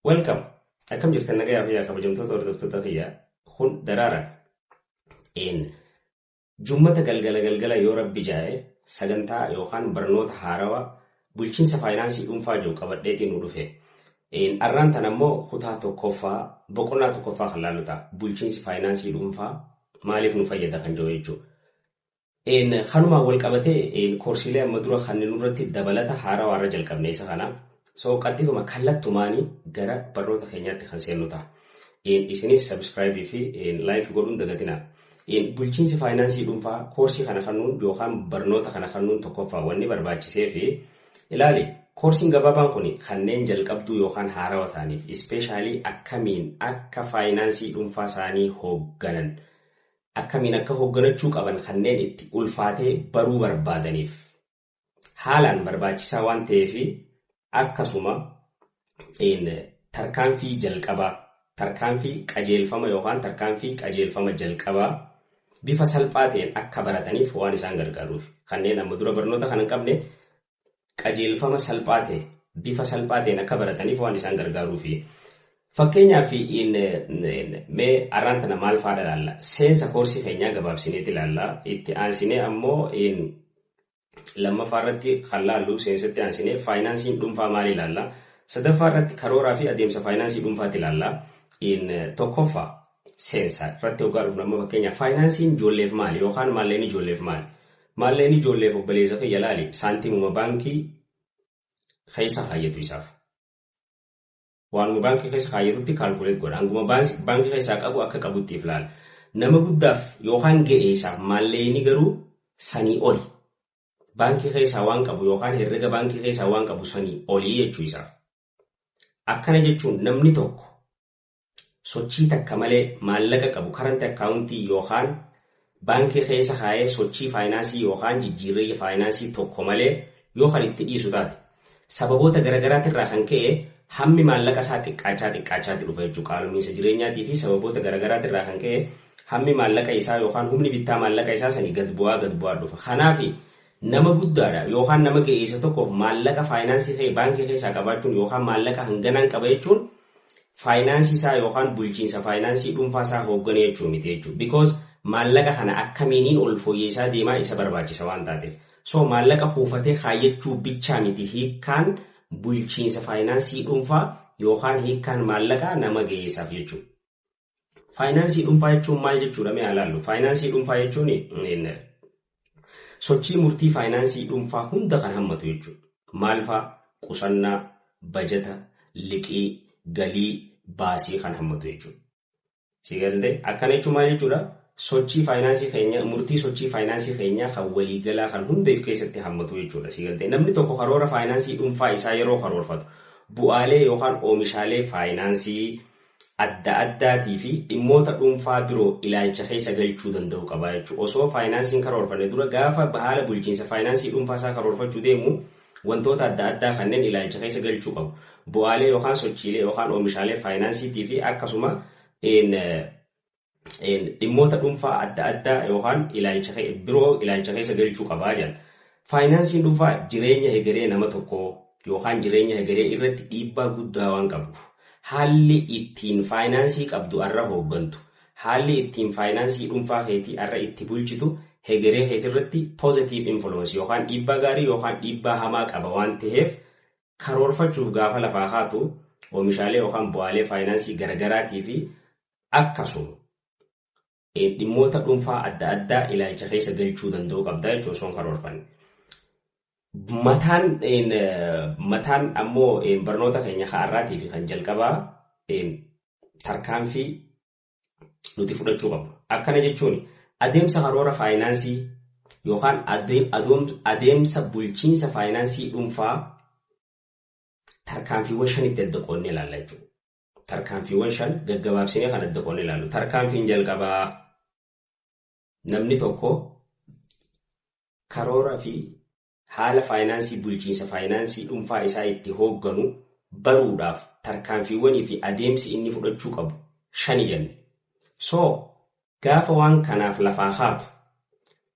Welcome. Akkam jirtan nagayaa fayyaa kabajamtoota hordoftoota kiyyaa kun daraara. Jummata galgala galgala yoo rabbi jaa'e sagantaa yookaan barnoota haarawaa bulchiinsa faayinaansii dhuunfaa jiru qabadheetiin nu dhufe. Arraan tan ammoo kutaa tokkoffaa boqonnaa tokkoffaa kan laallu ta'a. Bulchiinsi faayinaansii dhuunfaa maaliif nu fayyada kan jiru jechuudha. Kanumaan wal qabatee koorsiilee amma dura kan nurratti dabalata haarawaa irra jalqabne isa kana. So qaxxituma kallattumaanii gara barnoota keenyaatti kan seennu ta'a. Isinis subscribe fi like godhuun dagatina. Bulchiinsi faayinaansii dhuunfaa koorsii kana kennuun yookaan barnoota kana kennuun tokkoffaa wanni barbaachisee fi ilaali koorsiin gabaabaan kun kanneen jalqabduu yookaan haarawaa ta'aniif especially akkamiin akka faayinaansii dhuunfaa isaanii hoogganan akkamiin akka hoogganachuu qaban kanneen itti ulfaatee baruu barbaadaniif haalaan barbaachisaa waan ta'eef akkasuma tarkaanfii jalqabaa tarkaanfii qajeelfama yookaan tarkaanfii qajeelfama jalqabaa bifa salphaa ta'een akka barataniif waan isaan gargaaruuf kanneen amma dura barnoota kan hin qabne qajeelfama salphaa ta'e bifa salphaa ta'een akka barataniif waan isaan gargaaruufi. Fakkeenyaaf mee arraan tana maal fa'aadha ilaalla? Seensa koorsii keenyaa gabaabsineeti ilaalla. Itti aansinee ammoo lammaffaa irratti kan laallu seensatti aansinee faayinaansiin dhuunfaa maal ilaalla? Sadaffaa irratti karooraa fi adeemsa faayinaansii dhuunfaati ilaalla. Tokkoffaa seensa irratti hoggaa dhufnu amma fakkeenyaaf faayinaansiin ijoolleef maali yookaan maallaqni ijoolleef maali? Maallaqni ijoolleef obboleessa kiyya laali saantimuma baankii keessa kaayyatu isaaf. Waanuma baankii keessa kaayyatutti calculate godha. Hanguma baankii keessaa qabu akka qabutti if laala. Nama guddaaf yookaan ga'ee isaaf maallaqni garuu sanii oli. Baankii keessaa waan qabu yookaan herrega baankii keessaa waan qabu sanii olii jechuu isaa. Akkana jechuun namni tokko sochii takka malee maallaqa qabu current account yookaan baankii keessa kaayee sochii faayinaansii yookaan jijjiirraa faayinaansii tokko malee yoo kan itti dhiisu taate sababoota garaagaraatirraa kan ka'e hammi maallaqa isaa xiqqaachaa xiqqaachaatti dhufa jechuudha. Qaala'insa jireenyaatii fi sababoota garaagaraatirraa kan ka'e hammi maallaqa isaa yookaan humni bittaa maallaqa isaa sanii gad bu'aa gad bu'aa dhufa. Kanaaf nama guddaadha yookaan nama ga'eessa tokkoof maallaqa faayinaansii baankii keessaa qabaachuun yookaan maallaqa hanganaan qaba jechuun faayinaansii isaa yookaan bulchiinsa faayinaansii dhuunfaa isaa hoogganee jechuu miti jechuudha. Because maallaqa kana akkamiiniin ol fooyyessaa deemaa isa barbaachisa waan taateef. So maallaqa kuufatee kaayyachuu bichaa miti hiikkaan bulchiinsa faayinaansii dhuunfaa yookaan hiikkaan maallaqaa nama ga'eessaaf jechuudha. Faayinaansii dhuunfaa jechuun maal jechuudha mee ilaallu? Faayinaansii dhuunfaa jechuun sochii murtii faayinaansii dhuunfaa hunda kan hammatu jechuudha. Maal fa'aa? Qusannaa, bajata, liqii, galii, baasii kan hammatu jechuudha. Si galtee akkana jechuun maal jechuudha? Sochii faayinaansii keenyaa murtii sochii faayinaansii keenyaa kan waliigalaa kan hunda of keessatti hammatu jechuudha. Si galtee namni tokko karoora faayinaansii dhuunfaa isaa yeroo karoorfatu bu'aalee yookaan oomishaalee faayinaansii adda addaatii fi dhimmoota dhuunfaa biroo ilaalcha keessa galchuu danda'u qaba jechuudha. Osoo faayinaansiin karoorfanne dura gaafa haala bulchiinsa faayinaansii dhuunfaa isaa karoorfachuu deemu wantoota adda addaa kanneen ilaalcha keessa galchuu qabu. Bu'aalee yookaan sochiilee yookaan oomishaalee faayinaansiitii fi akkasuma dhimmoota dhuunfaa adda addaa yookaan ilaalcha biroo ilaalcha keessa galchuu qabaa jedha. Faayinaansiin dhuunfaa jireenya hegeree nama tokkoo yookaan jireenya hegeree irratti dhiibbaa guddaa waan qabuuf haalli ittiin faayinaansii qabdu arra hooggantu haalli ittiin faayinaansii dhuunfaa keetii arra itti bulchitu hegeree keetirratti positive influence yookaan dhiibbaa gaarii yookaan dhiibbaa hamaa qaba waan ta'eef karoorfachuuf gaafa lafaa kaatu oomishaalee yookaan bu'aalee faayinaansii garaagaraatii fi akkasuma dhimmoota dhuunfaa adda addaa ilaalcha keessa galchuu danda'uu qabda jechuun osoo hin karoorfanne. Mataan ammoo barnoota keenya har'aatii fi kan jalqabaa tarkaanfii nuti fudhachuu qabnu. Akkana jechuun adeemsa karoora faayinaansii yookaan adeemsa bulchiinsa faayinaansii dhuunfaa tarkaanfiiwwan shanitti adda qoodnee ilaalla jechuudha. Tarkaanfiiwwan shan gaggabaabsinee kan adda qoodnee ilaallu. Tarkaanfiin jalqabaa namni tokko karoora fi haala faayinaansii bulchiinsa faayinaansii dhuunfaa isaa itti hoogganu baruudhaaf tarkaanfiiwwanii fi adeemsi inni fudhachuu qabu shani jenne. So gaafa waan kanaaf lafaa haatu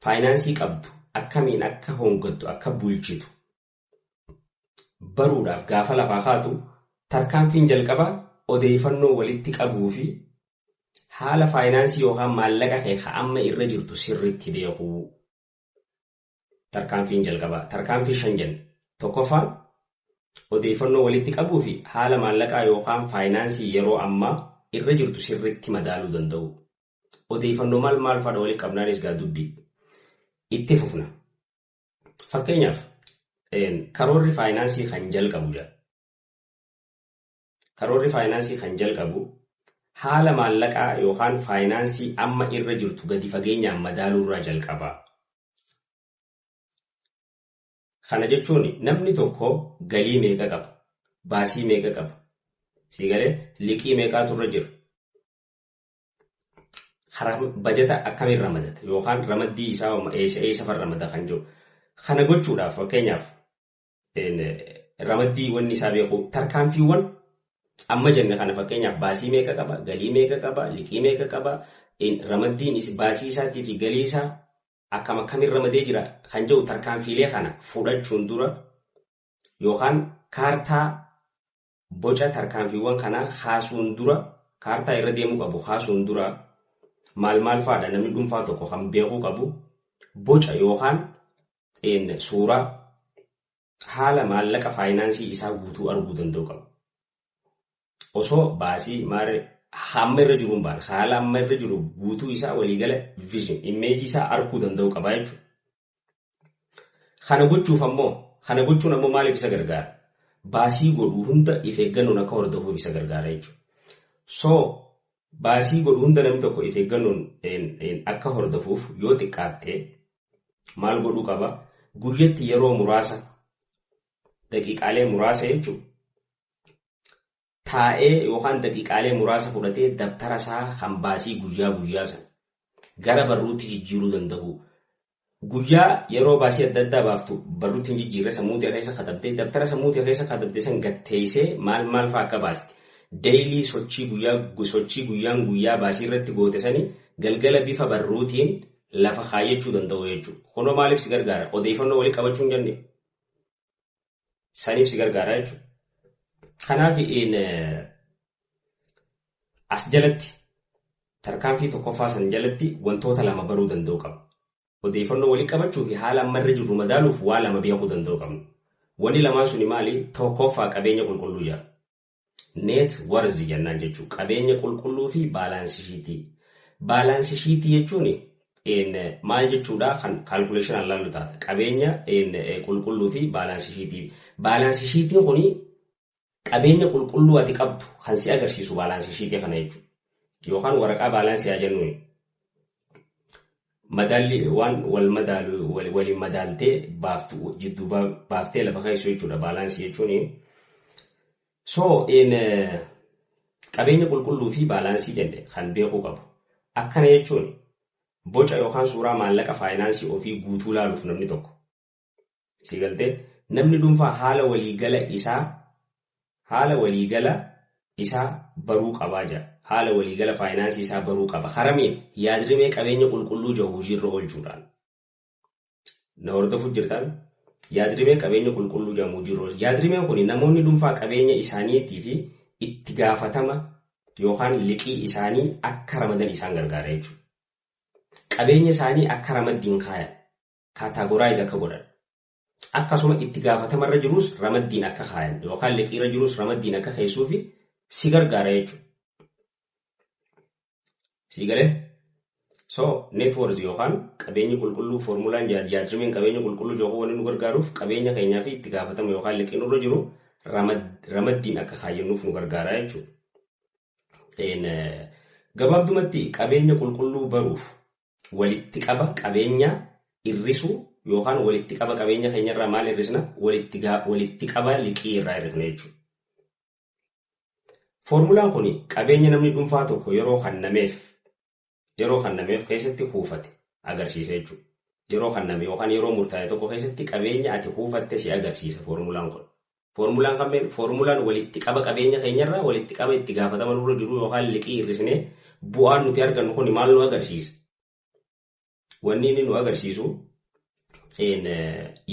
faayinaansii qabdu akkamiin akka hooggantu akka bulchitu baruudhaaf gaafa lafaa haatu Tarkaanfiin jalqabaa odeeffannoo walitti qabuu fi haala faayinaansii yookaan maallaqa kee amma irra jirtu sirriitti beekuu. Tarkaanfiin jalqabaa. Tarkaanfii 5 jenna. Tokkoffaan odeeffannoo walitti qabuu fi haala maallaqaa yookaan faayinaansii yeroo ammaa irra jirtu sirriitti madaaluu danda'u. Odeeffannoo maal maal fa'aadha walitti qabnaanis gaa dubbii. Itti fufna. Fakkeenyaaf karoorri faayinaansii kan jalqabu jedha. Karoorri faayinaansii kan jalqabu haala maallaqaa yookaan faayinaansii amma irra jirtu gadi fageenyaan madaaluurraa jalqaba. Kana jechuun namni tokko galii meeqa qaba? Baasii meeqa qaba? Siigalee liqii meeqaatu irra jira? Bajata akkamiin ramadata? Yookaan ramaddii isaa eessa eessa ramada kan jiru. Kana gochuudhaaf fakkeenyaaf ramaddii wanni isaa beeku tarkaanfiiwwan amma jenne kana fakkeenyaaf baasii meeqa qaba? Galii meeqa qaba? Liqii meeqa qaba? Ramaddiin baasii isaatii fi galii isaa akkam akkamiin ramadee jira kan jedhu tarkaanfiilee kana fudhachuun dura yookaan kaartaa boca tarkaanfiiwwan kanaa kaasuun dura kaartaa irra deemuu qabu kaasuun dura maal maal fa'aadha namni dhuunfaa tokko kan beekuu qabu boca yookaan suuraa haala maallaqa faayinaansii isaa guutuu arguu danda'u qaba. Osoo baasii maal hamma irra jiru hin baane haala amma irra jiru guutuu isaa waliigala vision imeejii isaa arguu danda'u qaba jechuudha. Kana gochuun ammoo maaliif isa gargaara? Baasii godhuu hunda if eeggannoon akka hordofuuf isa gargaara jechuudha. So baasii godhuu hunda namni tokko if eeggannoon akka hordofuuf yoo xiqqaatte maal godhuu qaba? Guyyatti yeroo muraasa daqiiqaalee muraasa jechuudha. Taa'ee yookaan daqiiqaalee muraasa fudhatee dabtara isaa kan baasii guyyaa guyyaa sana gara barruutti jijjiiruu danda'u. Guyyaa yeroo baasii adda addaa baaftu barruutti hin jijjiirre sammuu keessa katabdee dabtara sammuu keessa katabdee san gatteessee maal maal fa'aa akka baaste. Daily sochii guyyaan guyyaa baasii irratti goote sanii galgala bifa barruutiin lafa kaayyachuu danda'u jechuudha. Kunoo maaliif si gargaara? Odeeffannoo walii qabachuu hin jenne saniif si gargaara jechuudha. Kanaaf as jalatti tarkaanfii tokkoffaa san jalatti wantoota lama baruu danda'u qaba. Odeeffannoo walii qabachuu fi haala amma irra jirru madaaluuf waa lama beekuu danda'u qabna. Wanni lamaan suni maali? Tokkoffaa qabeenya qulqulluu jedha. Net worth jennaan jechuudha. Qabeenya qulqulluu fi balance sheetii. Balance sheetii jechuun maal jechuudha? Kan calculationaan laallu taata. Qabeenya qulqulluu fi balance sheetii. Balance sheetiin kuni qabeenya qulqulluu ati qabdu kan si agarsiisu balance sheetii kana jechuudha. Yookaan waraqaa baalaansii haa jennuun. Madaalli waan wal madaalu waliin madaaltee baaftu jidduu baaftee lafa keessu jechuudha baalaansii jechuun. So qabeenya qulqulluu fi baalaansii jenne kan beekuu qabu. Akkana jechuun boca yookaan suuraa maallaqa faayinaansii ofii guutuu laaluuf namni tokko. Si galtee namni dhuunfaa haala waliigala isaa baruu qabaa jira. Haala waliigala faayinaansii isaa baruu qaba. Haramiin yaadrimee qabeenya qulqulluu jiru hojiirra oolchuudhaan. Na hordofuuf jirtan yaadrimee qabeenya qulqulluu jedhamu hojiirra oolchu. Yaadrimeen kun namoonni dhuunfaa qabeenya isaaniitii fi itti gaafatama yookaan liqii isaanii akka ramadan isaan gargaara jechuudha. Qabeenya isaanii akka ramaddiin kaayan categorize akka godhan. Akkasuma itti gaafatamarra jirus ramaddiin akka kaayan yookaan liqiirra jirus ramaddiin akka keessuufi si gargaara jechuudha. Si galee? So net worth yookaan qabeenyi qulqulluu foormulaan yaadrimeen qabeenya qulqulluu jiru wanni nu gargaaruuf qabeenya keenyaa fi itti gaafatama yookaan liqiin nurra jiru ramaddiin akka kaayyannuuf nu gargaara jechuudha. Gabaabdumatti qabeenya qulqulluu baruuf walitti qaba qabeenya hir'isuu yookaan walitti qaba qabeenya keenyarraa maal hir'isna walitti qaba liqii irraa hir'ifna jechuudha. Foormulaan kun qabeenya namni dhuunfaa tokko yeroo kennameef keessatti kuufate agarsiisa jechuudha. Yeroo kenname yookaan yeroo murtaa'e tokko keessatti qabeenya ati kuufatte si agarsiisa foormulaan kun. Foormulaan kanneen foormulaan walitti qaba qabeenya keenyarraa walitti qaba itti gaafatama nurra jiru yookaan liqii hir'isnee bu'aan nuti argannu kun maal nu agarsiisa? Wanni inni nu agarsiisu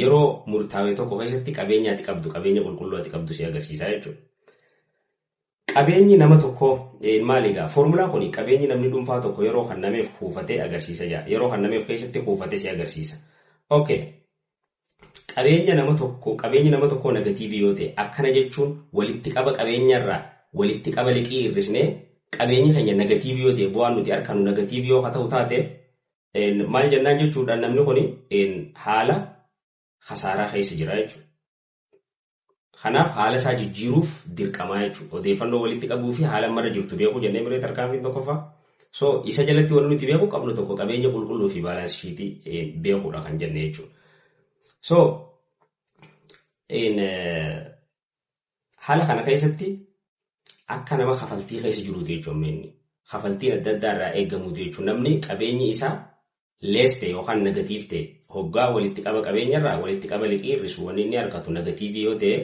yeroo murtaa'e tokko keessatti qabeenya ati qabdu qabeenya qulqulluu ati qabdu si agarsiisa jechuudha. Qabeenyi nama tokkoo maali egaa? Foormulaa kun qabeenyi namni dhuunfaa tokko yeroo kennameef kuufatee agarsiisa jira. Yeroo kennameef keessatti kuufatee si agarsiisa. Okay. Qabeenya nama tokko, qabeenyi nama tokkoo negative yoo ta'e, akkana jechuun walitti qaba qabeenyarraa walitti qaba liqii hir'isnee, qabeenyi keenya negative yoo ta'e, bu'aan nuti argannu negative yoo ta'u taate, maal jennaan jechuudha? Namni kun haala khasaaraa keessa jira jechuudha. Kanaaf haala isaa jijjiiruuf dirqamaa jechuudha. Odeeffannoo walitti qabuu fi haala mara jirtu beekuu jennee miree tarkaanfiin tokkoffaa. So isa jalatti wanti nuti beekuu qabnu tokko qabeenya qulqulluu fi balance sheet beekuudha kan jenne jechuudha. So haala kana keessatti akka nama kafaltii keessa jiruuti jechuudha inni. Kafaltiin adda addaa irraa eegamuuti jechuudha. Namni qabeenyi isaa less ta'e yookaan negative ta'e, hoggaa walitti qaba qabeenyarraa walitti qaba liqii hir'isu wanni inni argatu negative yoo ta'e,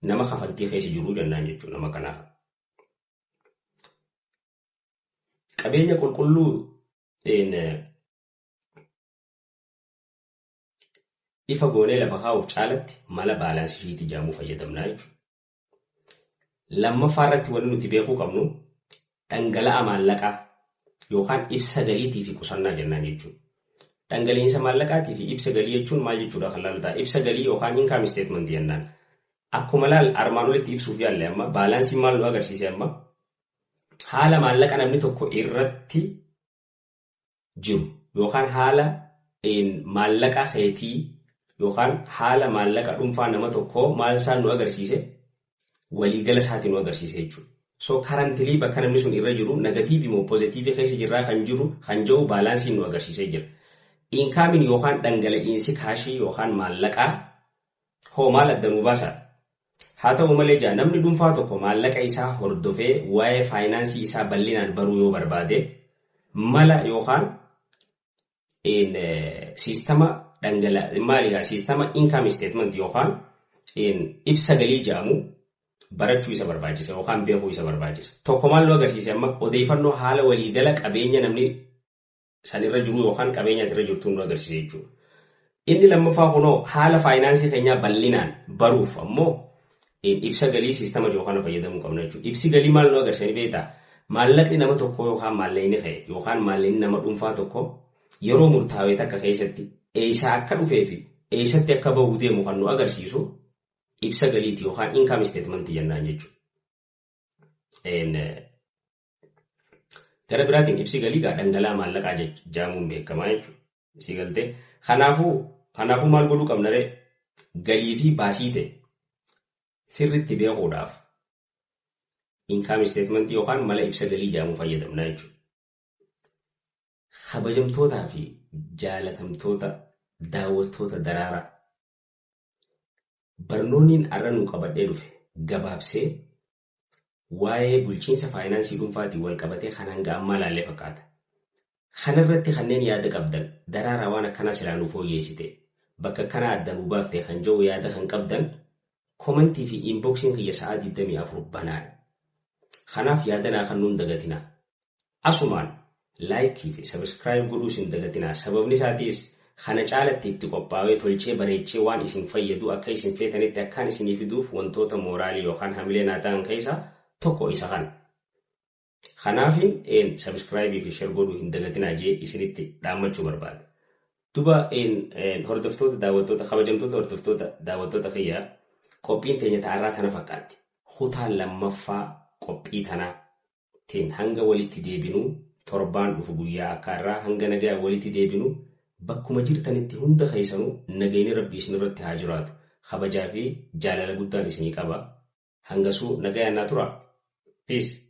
nama kafaltii keessa jiru jennaan jechuudha nama kanaaf. Qabeenya qulqulluu ifa goonee lafa kaa'uuf caalatti mala balance sheet jedhamuu fayyadamnaa jechuudha. Lammaffaa irratti wanni nuti beekuu qabnu dhangala'a maallaqaa yookaan ibsa galiitii fi qusannaa jennaan jechuudha. Dhangala'iinsa maallaqaatii fi ibsa galii jechuun maal jechuudha kan laalu ta'a. Ibsa galii yookaan income statement jennaan. Akkuma laal armaan olitti ibsuuf yaalle, amma balanceiin maal nu agarsiise? Amma haala maallaqa namni tokko irratti jiru yookaan haala maallaqa keetii yookaan haala maallaqa dhuunfaa nama tokkoo maal isaan nu agarsiise? Waliigala isaatiin nu agarsiise jechuudha. So currently bakka namni sun irra jiru negative moo positive keessa jirraa kan jiru kan jiru balanceiin nu agarsiisee jira. Incomeiin yookaan dhangala'iinsi cash yookaan maallaqaa hoo maal adda nu baasa? Haa ta'u malee jaa, namni dhuunfaa tokko maallaqa isaa hordofee waa'ee finance isaa bal'inaan baruu yoo barbaade, mala yookaan siistama dhangala maaliidha, siistama income statement yookaan ibsa galii jedhamu barachuu isa barbaachisa yookaan beekuu isa barbaachisa. Tokko maal nu agarsiise amma? Odeeffannoo haala waliigala qabeenya namni sanirra jiru yookaan qabeenya irra jirtu nu agarsiise jechuudha. Inni lammaffaa kunoo haala finance keenyaa bal'inaan baruuf ammoo ibsa galii siistama yookaan fayyadamuu qabna jechuudha. Ibsi galii maal nu agarsiisa beektaa? Maallaqni nama tokkoo yookaan maallaqni ka'e yookaan maallaqni nama dhuunfaa tokko yeroo murtaawee takka keessatti eessaa akka dhufee fi eessatti akka bahuu deemu kan nu agarsiisu ibsa galiiti yookaan income statement jennaan jechuudha. Gara biraatiin ibsi galii gaa dhangala'aa maallaqaa jedhamuun beekamaa jechuudha. Si galtee? Kanaafuu maal godhuu qabna ree? Galii fi baasii ta'e sirriitti beekuudhaaf income statement yookaan mala ibsa galii jedhamu fayyadamna jechuudha. Kabajamtootaa fi jaalatamtoota daawwattoota Daraaraa, barnoonni har'a nu qabadhee dhufe gabaabsee waa'ee bulchiinsa finance dhuunfaatiin wal qabatee kan hanga ammaa laallee fakkaata. Kanarratti kanneen yaada qabdan, Daraaraa waan akkanaa silaa nuuf fooyyeessite, bakka akkanaa adda nuu baafte kan jiru yaada kan qabdan, comment fi inboxiin kiyya sa'aa 24 banaadha. Kanaaf yaada naa kan nuun dagatinaa. Asumaan like fi subscribe godhuus hin dagatinaa. Sababni isaatiis kana caalatti itti qophaa'ee tolchee bareechee waan isin fayyadu akka isin feetanitti akkaan isinii fiduuf wantoota moral yookaan hamilee naa ta'an keessaa tokko isa kana. Kanaafin subscribe fi share godhuu hin dagatinaa jee isinitti dhaammachuu barbaada. Duba hordoftoota daawwattoota, kabajamtoota hordoftoota daawwattoota kiyyaa, qophiin teenya ta'arraa tana fakkaatti. Kutaa lammaffaa qophii tanaatiin hanga walitti deebinuu, torbaan dhufu guyyaa akka irraa hanga nagaa walitti deebinuu, bakkuma jirtanitti hunda keessanuu nagayni Rabbii isin irratti haa jiraatu. Kabajaa fi jaalala guddaan isinii qaba. Hangasuu nagayaan naa tura. Peace.